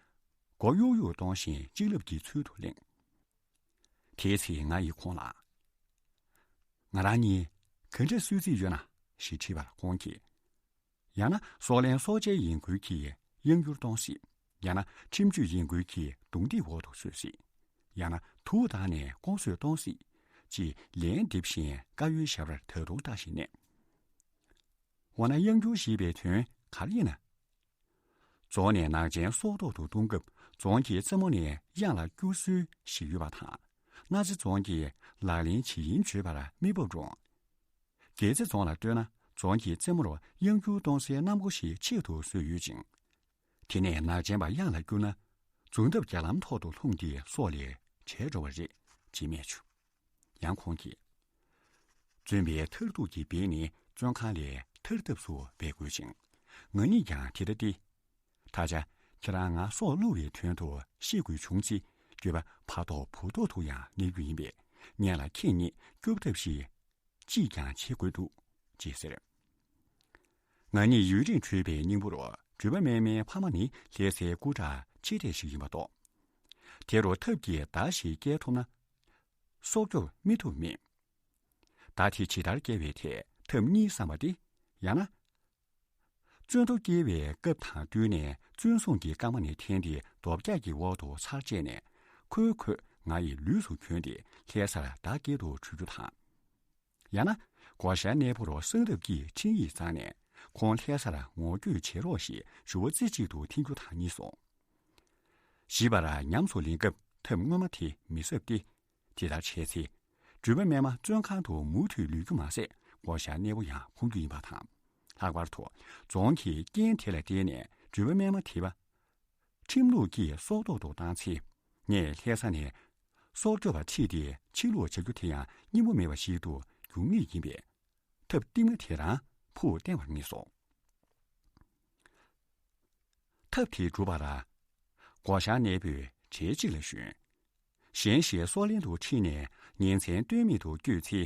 མགོ་གཡུག་གཡུག་གཏོང་བཞིན་གཅིག་ལབ་ཀྱི་ཚུལ་དུ་གླེང་། དེའི་ཚེ་ང་ཡིས་ཁོང་ལ། ང་རང་གཉིས་ག་འདྲ་གསོད་རྩིས་ཡོད་ན་ཞེས་དྲིས་པར་ཁོང་གིས། ཡང་ན་སྲོག་ལེན་སྲོག་བཅད་ཡིན་དགོས་ཀྱི་གཡང་འགྱུར་གཏོང་སྲིད། ཡང་ན་ཁྲིམས་གཅོད་ཡིན་དགོས་ཀྱི་རྡུང་རྡེག་འོག་ཏུ་བཟོད་སྲིད། ཡང་ན་དུག་བཏང་ནས་ལྐོག་གསོད་གཏོང་སྲིད། ཅེས་ལན་འདེབས་བཞིན་དཀར་ཡོལ་ཞབས་རར་ད་དུང་ལྟ་བཞིན་གནས། འོ་ན་གཡང་འགྱུར་ཞེས་པའི་དོན་ག་རེ་ཡིན་ན། རྫོང་ནས་ནག་ཅན་སྲོག་ཐོག་ཏུ་གཏོང་སྐབས་རྫོང་གི་རྩེ་མོ་ནས་གཡང་ལ་སྐྱུར་སྲོལ་ཞིག་ཡོད་པ་དང་། གནའ་རྫི་རྫོང་གིས་ལག་ལེན་ཇི་ཡིན་བརྗོད་པར་མི་སྤོབས་རུང་། སྒལ་རྩེ་རྫོང་ལ་ལྟོས་ན་རྫོང་གི་རྩེ་མོར་གཡང་འགྱུར་གཏོང་སའི་གནམ་སྒོ་ཞིག་ཆེད་དུ་བཟོས་ཡོད་ཅིང་། དེ་ནས་ནག་ཅན་པ་གཡང་ལ་སྐྱུར་ན་འཛུགས་འཐབ་རྒྱ་ལམ་ཐོག་ཏུ་ལྷུང་སྟེ་སྲོག་ལས་བྲལ་འགྲོ་བ་རེད་ཅེས་སྨྲས་བྱུང་། ཡང་ཁོང་གིས། བཙོན་པའི་མཐར་ཐུག་གི་འབད་ནི་བཙོན་ཁང་ལས་ཐར་ཐབས་སུ་འབད་དགོས་ཤིང་། ང་གཉིས་ཀྱང་དེ་ལྟ་སྟེ། ད་ཆ་ཁྱེད་རང་ང་སྲོག་བསླུ་བའི་དོན་དུ་ཤི་དགོས་བྱུང་ཚེ་འགྱོད་པ་ཕ་ཐོག་བུ་ཐོག་ཏུ་ཡང་གནས་རྒྱུ་ཡིན་པས་ངེད་ལ་ཁྱེད་ཉིད་སྐྱོབ་ཐབས་ཤིག་ཅིས་ཀྱང་བྱེད་དགོས་འདུག་ཅེས་ཟེར། ང་གཉིས་ཡུན་རིང་བྲོས་པའི་སྙིང་པོ་རུ་སྒྲོལ་མ་སྨན་མའི་ཕ་མ་ནི་ལྷ་སའི་སྐུ་དྲག་ཆེ་གྲས་ཤིག་ཡིན་པ་རྟོགས། དེ་རུ་ཐབས་ཀྱིས་མདའ་ཞིག་བསྐྱལ་ཐུབ་ན། སྲོག་སྐྱོབ་མི་ཐུབ་མེད། མདའ་དེ་ཇི་ལྟར་བསྐྱལ་བའི་ཐད་ཐབས་གཉིས་བསམ་པ་སྟེ། ཡང་ན། བཙོན་དུ་བསྐྱལ་བའི་སྐབས་དང་བསྟུན་ནས་བཙོན་སྲུང་གི་རྐང་པ་ནས་འཐེན་ཏེ་རྡོ་བཀྱག་གི་འོག་ཏུ་ཚར་བཅད་ནས་ཁོའི་ཁོད་ང་ཡི་ལུས་སུ་གྱོན་ཏེ་ལྷ་སར་མདའ་སྐྱེལ་དུ་བྲོས་རྒྱུ་དང་། ཡང་ན། སྒོ་ཤར་གནས་སྤོ་རུ་གསང་ཐབས་ཀྱི་འཕྲིན་ཡིག་བརྩམས་ནས་ཁོང་ལྷ་སར་ངོ་སྐྱོད་བྱེད་རོགས་ཞེས་ཞུ་བ་རྩེ་གཅིག་ཏུ་འཐེན་རྒྱུ་དང་གཉིས་སོ། ཞིབ་པར་ཉམས་སུ་ལེན་སྐབས་ཐབས་སྔོན་མ་དེ་མི་ཟབ་སྟེ། དེ་ལྟར་བྱས་ཚེ། སྒྲོལ་མ་སྨན་མ་བཙོན་ཁང་དུ་མུ་མཐུད་ལུས་རྒྱུ་མ་ཟད་སྒོ་ཤར་གནས་སྤོ་ཡང་ཕོངས་རྒྱུ་ཡིན་པ་དང་། ལྷག་པར་དུ་རྫོང་གི་རྐྱེན་དེ་ལ་བརྟེན་ནས་སྒྲོལ་མ་སྨན་མ་དེ་བ། ཁྲིམས་ལུགས་ཀྱིས་སྲོག་ཐོག་ཏུ་བཏང་ཚེ། ངས་ལྷ་ས་ནས་སྲོག་སྐྱོབ་པ་ཁྲིད་དེ་ཕྱིར་ལོག་བྱ་རྒྱུ་དེ་ཡང་སྙིང་པོ་མེད་པ་ཞིག་ཏུ་འགྱུར་ངེས་ཡིན་པས། ཐབས་གཏིང་མ་དེ་རང་ཕུགས་བརྟན་པར་ངེས་སོ། ཐབས་དེ་བསྒྲུབ་པར། སྒོ་ཤར་གནས་སྤོས་གྲལ་གཅིག་ལ་ཞོན། གཞན་ཞིག་སྲོག་ལེན་དུ་ཁྲིད་ནས་ཉིན་མཚན་ལྟོས་མེད་དུ་བསྐྱོད་ཚེ།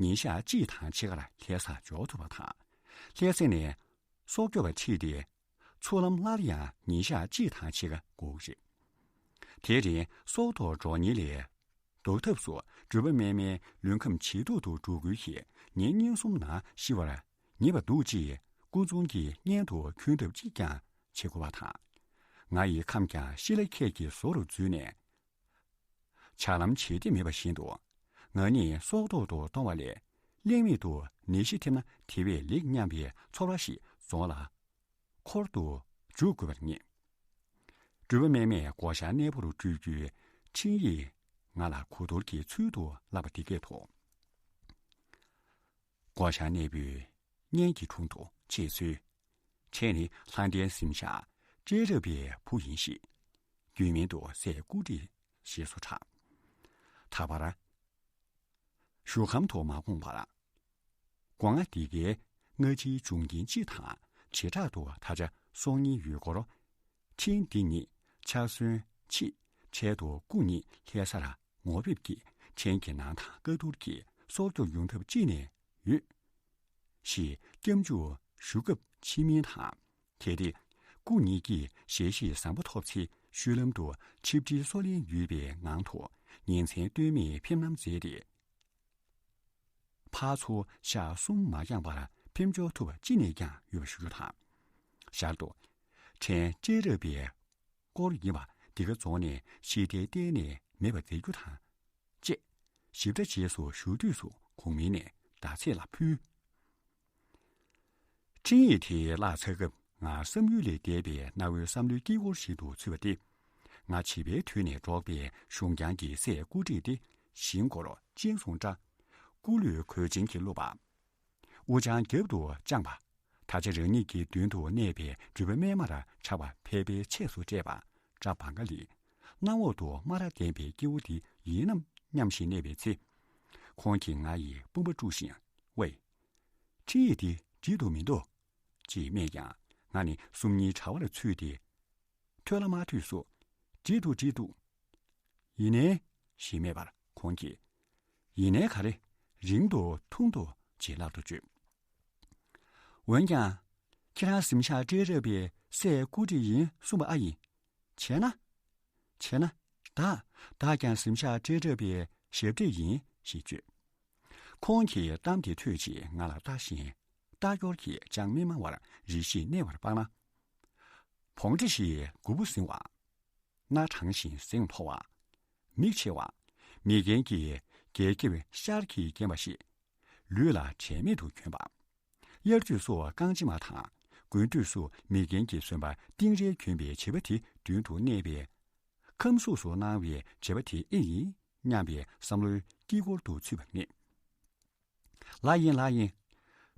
ཉིན་ཞག་གཅིག་དང་ཕྱེད་ཀར་ལྷ་སར་འབྱོར་ཐུབ་པ་དང་། ལྷ་ས་ནས་སྲོག་སྐྱོབ་པ་ཁྲིད་དེ། ཚུར་ལམ་སླར་ཡང་ཉིན་ཞག་གཅིག་དང་ཕྱེད་ཀ་འགོར་རེད། དེ་རིང་སྲོག་ཐོག་འགྲོ་ཉེན་ལས། ལྡོག་ཐབས་སུ་འགྲུལ་པ་སྨན་མའི་ལུས་ཁམས་ཇེ་སྡུག་ཏུ་འགྲོ་ཁུལ་གྱིས་ཉིན་གཉིས་གསུམ་ནང་ཤི་བར་ངེས་པ་འདུག་ཅེས་སྐུ་འཛུམ་གྱིས་སྙན་དུ་ཁྱོན་ཐབས་གཅིག་ཀྱང་བྱེད་དགོས་པ་དང་། ང་ཡི་ཁམས་ཀྱང་ཤི་ལ་ཁད་ཀྱི་བཟོ་རུ་འཛུལ་ནས། བྱ་ལམ་བྱེད་བདེ་མེད་པ་བཞིན་དུ། ང་ནི་སྲོག་ཐོག་ཏུ་གཏོང་བ་ལས། གླེང་མེད་དུ་ནད་གཞི་ཐེབས་ན་དེ་བས་ལེགས་སྙམ་པའི་ཚོར་བ་ཞིག་རྫོང་ལ་འཁོར་དུ་འཇུག་དགོས་པར་ངེས། འགྲུལ་པ་སྨན་མས་སྒོ་ཤར་གནས་སྤོ་རུ་སྤྲོད་རྒྱུའི་འཕྲིན་ཡིག་ང་ལ་གོ་བསྡུར་གྱི་ཚུལ་དུ་བསླབས་པ་འདི་སྐད་དོ། སྒོ་ཤར་གནས་སྤོས་གཉེན་གྱི་དྲུང་དུ་ཆེད་གསོལ། ཁྱེད་ནི་ལྷ་ལྡན་གཟིམ་ཤག་སྤྲེལ་རབ་པའི་བུ་ཡིན་ཞེས། རྒྱུད་སྨད་དུ་སྲས་སྐུ་བགྲེས་ཞེས་སུ་གྲགས། ད་བར་བཞུགས་ཁམས་དུ་མ་འོངས་པར། སྒོ་ང་འདི་གའི་སྔ་ཕྱིའི་འབྱུང་རྐྱེན་སྤྱི་དང་བྱེ་བྲག་ཏུ་ད་ཆ་སྲོག་ཉེན་ཡོད་སྐོར། འཕྲིན་འདི་ཉིད་ཕྱག་སོན་ཆེད་འཕྲལ་དུ་སྐུ་ཉིད་ལྷ་སར་ངོ་ཕེབས་ཀྱིས་ཕྲན་གྱི་ནང་དང་བཀའ་བསྡུར་གྱིས་སྲོག་སྐྱོབ་ཡོང་ཐབས་ཅི་ནས་ཡོད། ཞེས་སྐྱབས་འཇུག་ཞུ་སྐབས་ཕྱི་མིང་དང་། གལ་ཏེ་སྐུ་ཉིད་ཀྱིས་ཞལ་བཞེས་བཟང་པོ་ཐོབ་ཚེ་ཤུལ་ལམ་དུ་ཆིབས་ཁྲིའི་སོ་ལན་ཡོད་པའི་ངང་དུ་ཉིན་མཚན་ལྟོས་མེད་ཕེབས་གནང་མཛད་དེ། ཕར་ཚུར་ཞག་གསུམ་མ་འགྱངས་པར་ཕེབས་འབྱོར་ཐུབ་པ་ཅི་ནས་ཀྱང་ཡོད་པ་ཞུ་རྒྱུ་དང་། ཞར་དུ། ཕྲན་སྤྲེལ་རབ་པའི་སྐོར་ཡིན་པ་འདི་ག་རྫོང་ནས་ཤི་ཐལ་གཏན་ནས་མེད་པ་མཛད་རྒྱུ་དང་། ཅེས་ཞིབ་ཕྲ་རྗེས་སུ་ཞུ་དུས་སུ་གོང་མིང་ནས་ཟླ་ཚེས་ལ་ཕུལ། འཕྲིན་ཡིག་དེ་བཀླགས་ཚར་སྐབས་ང་བསམ་ཡུལ་ལས་འདས་པའི་གནའ་བོའི་བསམ་བློའི་དཀྱིལ་འཁོར་ཞིག་ཏུ་ཚུད་པ་སྟེ། ང་བྱིས་པའི་དུས་ནས་འགྲོགས་པའི་གཞུང་རྐྱང་གི་སྲས་སྐུ་བགྲེས་དེ་ཞིང་སྐོར་སྤྱན་ཟུང་འདྲ། སྐུ་ལུས་གོས་ཆེན་གྱིས་བཀླུབས་པ། དབུ་ལྕང་རྒྱབ་ཏུ་དཔྱངས་པ། ད་ཆ་རང་ཉིད་ཀྱི་མདུན་དུ་གནས་པའི་འགྲུལ་པ་སྨན་མར་ཆགས་པ་ཕལ་པའི་ཆས་སུ་སྤྲས་པ་འདྲ་བ་འགའ་ལས། གནམ་འོག་ཏུ་སྨ་ར་ལྡན་པའི་སྐྱེ་བོ་འདི་ཡིན་ནམ་སྙམ་བཞིན་གནས་པའི་ཚེ། ཁོང་གིས་ང་ཡི་དཔུང་པ་དཀྲུགས་ཤིང་། ཝེ། འཕྲིན་ཡིག་འདི་བྲིས་འདུག་མི་འདུག་ཅེས་སྨྲས་ཀྱང་། ང་ནི་སུམ་གཉིས་དྲ་བར་ཚུད་དེ། ཐོས་ལ་མ་ཐོས་སུ། བྲིས་འདུག་བྲིས་འདུག་ཡིན་ནའི། ཞེས་སྨྲས་པར་ཁོང་གིས། ཡིན་ནའི་ག་རེ། རིང་དུ་ཐུང་དུ་ཅེས་ལབ་ཏུ་བརྗོད། འོན་ཀྱང་། ཁྱེད་རང་གཟིམ་ཤག་སྤྲེལ་རབ་པའི་སྲས་སྐུ་བགྲེས་ཡིན་གསུངས་པ་ཨ་ཡིན། བྱས་ན། བྱས་ན། བདག་བདག་ཀྱང་གཟིམ་ཤག་སྤྲེལ་རབ་པའི་ཞབས་སྤྲས་ཡིན་ཞེས་བརྗོད། ཁོང་གིས་གཏམ་དེ་ཐོས་རྗེས་ང་ལ་ལྟ་བཞིན། ལྟ་སྐྱོར་གྱིས་ཅང་མི་སྨྲ་བར་རེ་ཞིག་གནས་པར་སྤང་ན། བོང་འདྲེ་ཞིག་མགོ་བོ་ཟིང་བ། སྣ་དྲངས་ཤིང་གཟེངས་མཐོ་བ། མིག་ཕྱེ་བ། མིག་རྒྱན་གྱི་རྒྱས་ཁེབས་ཤར་གྱིས་བརྒྱན་པ་ཞིག་ལུས་ལ་དྲན་མེད་དུ་གྱོན་པ། དབྱར་དུས་སུ་རྐང་མཆིལ་མ་དང་། དགུན་དུས་སུ་མིག་རྒྱན་གྱི་བཟོད་པ་སྟེང་རེ་གྱོན་པའི་བྱིས་པ་དེ་མདུན་དུ་གནས་པས། ཁམས་གཟུགས་སུ་སྣང་བའི་བྱིས་པ་དེ་ཨེ་ཡིན་སྙམ་པའི་བསམ་བློའི་དཀྱིལ་འཁོར་དུ་ཚུད་པར་ངེས། ལགས་ཡིན་ལགས་ཡིན།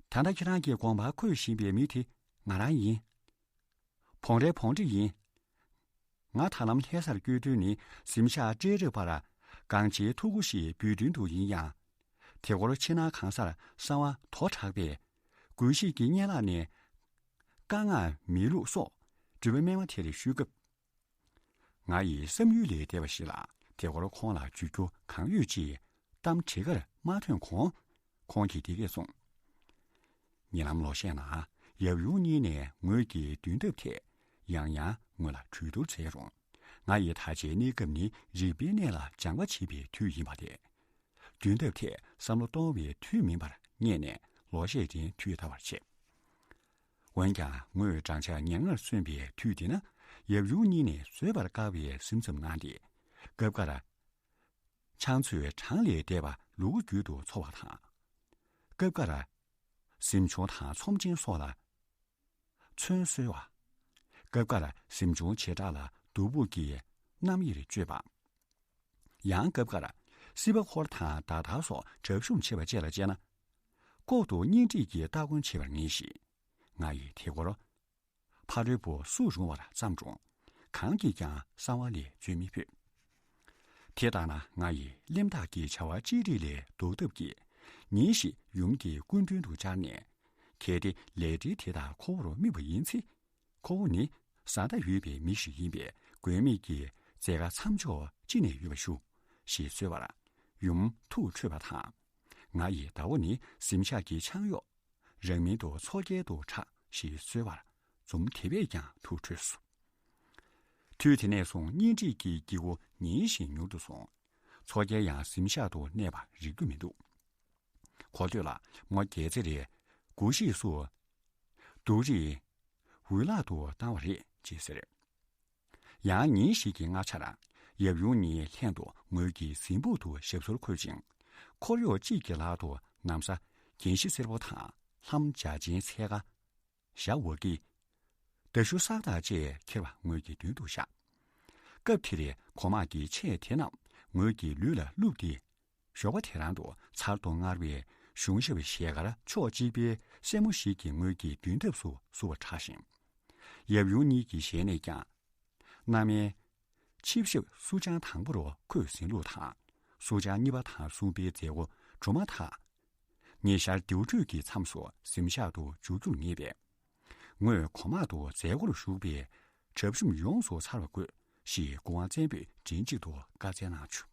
ད་ལྟ་ཁྱེད་རང་གིས་དགོངས་པ་འཁོད་བཞིན་པའི་མི་དེ་ང་རང་ཡིན། བོང་རའི་བོང་འདྲེ་ཡིན། ང་ད་ལམ་ལྷ་སར་བསྐྱོད་དུས་ནི་གཟིམ་ཤག་སྤྲེལ་རབ་པར་གང་ཆེའི་ཐུགས་ཁུར་ཞིག་འབུལ་འདུན་དུ་ཡིན་ཡང་། དེ་སྐོར་ཕྱི་ནང་གང་སར་གསང་བ་དོ་དྲག་པས། དགོས་ཤེས་ཀྱི་སྙན་ལག་ནས་བཀའ་མངགས་མེད་ལུགས་སོགས་འགྲུལ་པ་སྨན་མ་དེར་ཞུས་སྐབས། ང་ཡི་བསམ་ཡུལ་ལས་འདས་པ་ཞིག་ལ་དེ་སྐོར་ཁོང་ལ་བརྗོད་རྒྱུ་གང་ཡོད་ཅེས་གཏམ་བྲིས་ཁར་མ་ཐོན་གོང་། ཁོང་གིས་འདི་སྐད་གསུངས། ཉེ་ལམ་ལོ་ཤས་ནང་ཡབ་ཡུམ་གཉིས་ནས་ངོས་ཀྱི་འདུན་ཐབས་ཐད་ཡང་ཡང་ངོས་ལ་གྲོས་བསྡུར་བྱས་རུང་། ང་ཡི་ད་ཆའི་གནས་སྐབས་ནི་རིག་པའི་གནས་ལ་སྦྱང་བ་བྱེད་པའི་དུས་ཡིན་པ་རེད། འདུན་ཐབས་ཐད་བསམ་བློ་གཏོང་བའི་དུས་མིན་པར་བསྙད་ནས་ལོ་ཤས་རིང་དུས་འདའ་བར་བྱས། འོན་ཀྱང་ངོས་བགྲང་བྱ་ཉེར་ལྔར་སོན་པའི་དུས་འདི་ན་ཡབ་ཡུམ་གཉིས་ནས་བཟོད་པར་དཀའ་བའི་སེམས་ཙམ་གནང་སྟེ། སྐབས་འགར་ཕྱག་མཛོད་གྲངས་ལས་འདས་པ་ལུ་གུ་རྒྱུད་དུ་འཚོ་བ་དང་། སྐབས་འགར་གཟིམ་ཆུང་དང་ཚོམས་ཆེན་སོགས་ལ་ཚོན་གསོལ་བ། སྐབས་འགར་གཟིམ་ཆུང་བྱེ་བྲག་ལ་བདུག་སྤོས་ཀྱི་རྣམ་དབྱེར་སྤྱོད་པ། ཡང་སྐབས་འགར་སྲིད་པ་འཁོར་དང་ཟླ་ཐར་སོགས་གྲབས་གཤོམ་བྱེད་པ་བཅས་ལ་དཔྱད་ན། ལྐོག་ཏུ་གཉེན་སྒྲིག་གི་སྟ་གོན་བྱེད་པར་ངེས་ཤིང་། ང་ཡིས་དེ་སྐོར་ཕ་རོལ་པོ་སུ་རུང་བར་བརྩམས་རུང་། གང་གིས་ཀྱང་གསང་བ་ལས་བརྗོད་མི་ཕོད། དེ་ལྟར་ན་ང་ཡིས་གླེན་རྟགས་ཀྱི་བྱ་བ་ཅི་རིགས་ལས་ལྡོག་ཐབས་ཀྱིས། ཉིན་ཞིག་ཡུམ་གྱི་སྐུ་མདུན་དུ་བཅར་ནས། གལ་ཏེ་ལས་འབྲེལ་དེ་དག་ཁོ་བོར་དམིགས་པ་ཡིན་ཚེ། ཁོ་བོ་ནི་བཟའ་ཟླ་ཡོད་པའི་མི་ཞིག་ཡིན་པས། མགོན་མེད་ཀྱི་མཛད་དཀའ་མཚམས་འཇོག་ཅི་ནས་ཡོད་པ་ཞུ། ཞེས་གསོལ་བར། ཡུམ་ཐུགས་ཁྲོས་པ་དང་། ང་ཡི་ཟླ་བོ་ནི་གཟིམ་ཤག་གི་ཆང་གཡོག་རང་མིང་དུ་མཚོ་རྒྱལ་དུ་གྲགས་ཞེས་གསོལ་བར། འཛུམ་དེ་བས་ཀྱང་ཐུགས་ཁྲོས་སོ། དུས་དེ་ནས་བཟུང་གཉེན་སྒྲིག་གི་དཀྱིལ་འཁོར་ཉིན་བཞིན་མྱུར་དུ་སོང་། མཚོ་རྒྱལ་ཡང་གཟིམ་ཤག་ཏུ་གནས་པ་རིག་རྒྱུ་མི་འདུག་གོ་ཐོས་ལ་མོ་རྒྱལ་རྩེ་རེད། གུ་ཤྲིས་སུ་སྡུག་རིས་འུ་ལག་ཏུ་བཏང་བ་རེད་ཅེས་ཟེར། ཡང་ཉིན་ཞིག་གི་སྔ་ཆར་ཡབ་ཡུམ་གཉིས་ལྷན་དུ་ངོས་ཀྱི་གཟིམ་ཕུག་ཏུ་ཞབས་སོར་འཁོད་ཅིང་། འཁོར་གཡོག་གཅིག་གི་ལག་ཏུ་ན་བཟའ་རྒྱན་ཤིང་སེར་པོ་དང་ལྷམ་འཇའ་ཆེན་ཚལ་ཁ། ཞྭ་བ་གི། མདའ་གཞུ་སག་ཐག་བཅས་ཁྱེར་བ་ངོས་ཀྱི་མདུན་དུ་བཞག་སྐབས་དེར་གོང་མ་གི་ཆས་དེ་རྣམས་ངོས་ཀྱི་ལུས་ལ་བཀླུབས་ཏེ། ཞོགས་པ་དེ་རང་དུ་ཚར་དུ་དངར་བའི་གཞུང་ཞབས་ཞལ་དཀར་ཕྱོགས་གཅིག་པའི་སྲས་མོ་ཞིག་གིས་ངོས་ཀྱི་མདུན་ཐབས་སུ་བསུ་བར་གྲགས་ཤིང་། ཡབ་ཡུམ་གཉིས་ཀྱི་ཞལ་ནས་ཀྱང་། སྣ་མའི་ཆིབས་ཞབས་སུ་ཅང་དང་པོ་རུ་འཁོད་ཟིན་ལུགས་དང་། སུ་ཅང་གཉིས་པ་དང་གསུམ་པའི་མཛད་སྒོ་གྲུབ་མ་ཐག་ཉི་ཤར་ལྡེའུ་བྲོས་ཀྱི་མཚམས་སུ་གཟིམ་ཤག་ཏུ་འཇུག་རྒྱུར་ངེས་པས། ངོས་གོང་མ་དུ་མཛད་སྒོར་ཞུགས་པའི་གྲབས་གཤོམ་ཡོངས་སུ་ཚར་བ་དགོས་ཞེས་སྐུ་དབང་བཙན་པོས་མགྲིན་གཅིག་ཏུ་བཀའ་སྩལ་གནང་བྱུང་།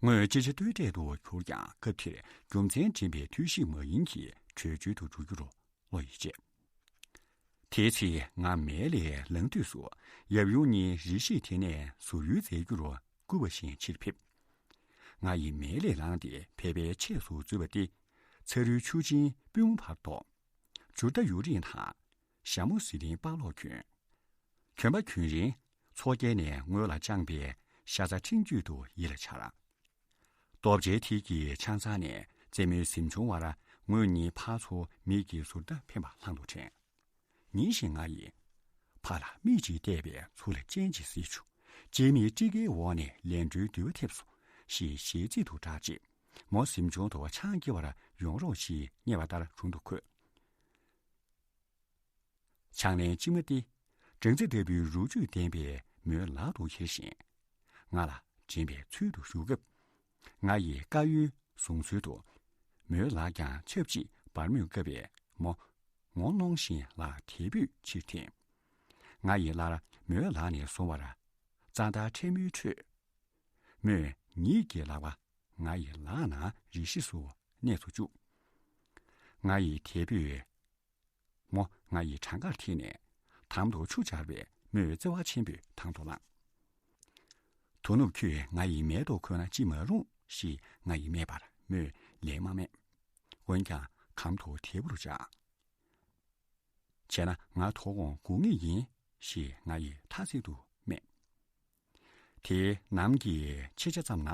ངོས་ཅི་བྱ་གཏོལ་བྲལ་དུ་གྱུར་ཀྱང་སྐབས་དེར་རྒྱུ་མཚན་འདྲེན་པའི་ཐུགས་གཤིས་མ་ཡིན་གྱི་བྲོས་བྱོལ་དུ་འཇུག་རྒྱུར་བློ་ཡིས་བཅད། དེའི་ཚེ་ང་མལ་ལས་ལངས་དུས་སུ་ཡབ་ཡུམ་གཉིས་རི་ཤིང་དེ་ནས་ཟུར་ཡོལ་མཛད་རྒྱུར་བསྐུལ་བ་བཞིན་ཕྱིར་ཕེབས། ང་ཡིས་མལ་ལས་ལངས་ཏེ་ཕལ་པའི་ཆས་སུ་འཛུལ་བ་སྟེ། ཚ་རུའི་ཆུ་ཆེན་པུས་མོ་བར་དོ། ཇུར་རྟ་ཡུ་རིང་དང་། ཞྭ་མོ་ཟི་ལིང་པགས་ལོག་གྱོན། གྱོན་པ་གྱོན་རིང་མཚོ་རྒྱལ་ནས་ངོས་ལ་བཅངས་པའི་ཤ་ཚ་ཕྲེང་རྒྱུད་དུ་ཡིད་ལ་འཆར། རྡོ་བཅལ་མཐིལ་གྱི་ཆང་ཚང་ནས་རྩེད་མོའི་གཟིམ་ཆུང་བར་ངོས་གཉིས་ཕར་ཚུར་མིག་གིས་ཟུར་ལྟ་འཕེན་པ་ལྷང་དུ་དྲན། ཉིན་ཞིག་ང་ཡིས། ཕར་ལ་མིག་ཅིག་བལྟས་པས་ཚུར་ལ་སྤྱན་ཅིག་གཟིགས་བྱུང་། སྤྱན་མིག་དཀྲིས་ཀའི་འོག་ནས་ལན་གྲུའི་མདུད་པ་ཐེབས་སོང་ཞེས་ཞལ་ཚིག་ཏུ་བསྒྲགས་རྗེས། མོ་གཟིམ་ཆུང་དུ་ཆང་བསྐྱལ་བར་ཡོང་རོགས་ཞེས་སྙན་པ་ལྟར་དྲུང་དུ་འཁོད། ཕྱག་ལན་གཅིག་མ་སྟེ། སྦྲང་རྩི་ལྟ་བུའི་རོ་བཅུད་ལྡན་པའི་མོའི་ལག་ཏུ་འཁྱེར་ཞིང་། ང་ལ་དྲན་པའི་ཚུལ་དུ་བཞུགས་སྐབས། ང་ཡི་དཀར་ཡོལ་བཟུང་ཚུལ་དུ། མོའི་ལག་ཀྱང་ཆབས་ཅིག་སྦར་མོས་བཀབ་པས་མོ་ངོ་གནོང་བཞིན་ལག་དལ་བུས་ཕྱིར་འཐེན། ང་ཡི་སླར་མོའི་ལག་ནས་བཟུང་བར་གཙང་ཐང་ཕྲ་མོའི་ཁྲོད། མོས་ཉིད་ཀྱི་ལག་པ་ང་ཡི་ལག་ནང་རེ་ཞིག་སུ་གནས་སུ་བཅུག་ང་ཡི་དལ་བུས། མོ་ང་ཡི་བྲང་ཁར་འཐིབས་ནས་དམ་དུ་ཆུ་སྦྱར་བས་མོས་བརྩེ་བ་ཆེན་པོས་དང་དུ་བླངས། དོ་ནུབ་ཁྱོད་ང་ཡི་མལ་དུ་འཁོད་ན་ཅི་མ་རུང་ཞེས་ང་ཡིས་སྨྲས་པར་མོས་ལན་མ་སྨྲས། འོན་ཀྱང་གམ་དུ་དལ་བུར་བཅར། བྱས་ན་ང་དོ་དགོང་སྒུག་ངེས་ཡིན་ཞེས་ང་ཡིས་ཐ་ཚིག་ཏུ་སྨྲས། དེའི་ནམ་གྱི་ཕྱེད་ཆ་ཙམ་ན།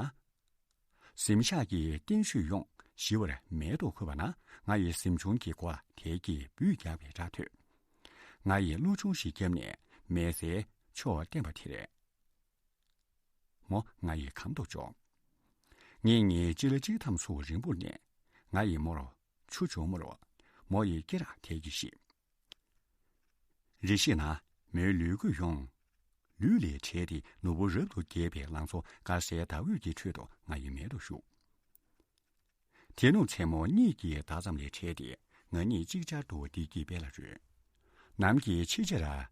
གཟིམ་ཤག་གི་སྟེང་ཤོད་ཡོངས་ཞི་བར་མལ་དུ་འཁོད་པ་ན་ང་ཡི་གཟིམ་ཆུང་གི་སྒོ་ལ་དལ་གྱིས་འབུད་རྒྱག་པའི་སྒྲ་ཐོས། ང་ཡིས་གློ་ཆུང་ཞིག་བརྒྱབ་ནས་མལ་སའི་ཕྱོགས་བསྟན་པ་དེ་རེད། མོ་ང་ཡི་གམ་དུ་འཇོག་ངེད་གཉིས་གཅིག་ལ་གཅིག་འཐམས་སུ་རིང་པོར་གནས། ང་ཡིས་མོར་ཆུ་བྱུང་མོར། མོ་ཡིས་སྐེ་རགས་དལ་གྱིས་བཤིག་རེ་ཞིག་ན་མོའི་ལུས་སྐུད་ཡོངས། ལུས་ལས་བྲལ་ཏེ་ནོར་བུ་རབ་ཏུ་རྒྱས་པའི་ལང་ཚོ་དཀར་གསལ་ཟླ་འོད་ཀྱི་ཁྲོད་དུ་ང་ཡི་མལ་དུ་ཞུགས། དེ་ནུབ་མཚན་མོ་གཉིད་ཀྱི་ཟླ་མཚམས་ལས་བྲལ་ཏེ་ང་གཉིས་ཅིག་ཅར་དུ་བདེ་སྐྱིད་དཔལ་ལ་རོལ། ནམ་གྱི་ཕྱེད་ཕྱིར།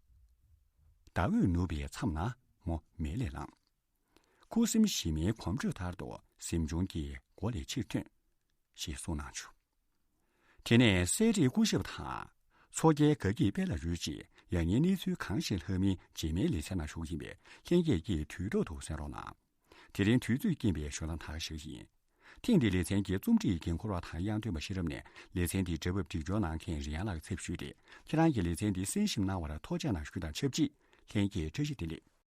ཟླ་འོད་ནུབ་པའི་མཚམས་ན་མོ་མལ་ལས་ལངས། ཁུ་སིམ་ཞི་མིའི་གོམ་བགྲོད་ལྟར་དུ་གཟིམ་ཆུང་གི་སྒོ་ལས་ཕྱིར་ཐོན། ཞེས་གསུངས་གནང་བྱུང་། དེ་ནས་སྲས་རིགས་སྐུ་ཞབས་དང་། མཚོ་རྒྱལ་དགའ་སྐྱིད་དཔལ་ལ་རོལ་རྗེས་ཡང་སྙིང་གནས་ཚུལ་གང་ཞིག་ལྷག་མིན་རྗེས་མའི་ལེ་ཚན་ནང་ཞུགས་ཀྱི་ཡིན་པས་ལྷན་རྒྱས་ཀྱིས་དུས་ཐོག་ཏུ་གསན་རོགས་གནང་། དེ་རིང་དུས་ཚོད་རྐྱེན་པས་ཞུ་སྟངས་དག་ཞིག་ཡིན། ཐེངས་འདིའི་ལེ་ཚན་གྱི་རྩོམ་སྒྲིག་འགན་འཁུར་བ་དང་དབྱངས་སྒྲོན་པ་ཤེས་རབ་ནས་ལེ་ཚན་འདིའི་སྒྲ་ཕབ་སྒྲིག་སྦྱོར་གནང་མཁན་རིན་དབྱངས་ལགས་ཚེ་ཞུས་ཏེ། ཁྱེད་རང་གིས་ལེ་ཚན་འདི་གསན་ཞིབ་གནང་བར་ཐུགས་རྗེ་གནང་ཞུ་དང་ཆབས་ཅིག་ལྷན་རྒྱས་བཀྲ་ཤིས་བདེ་ལེགས།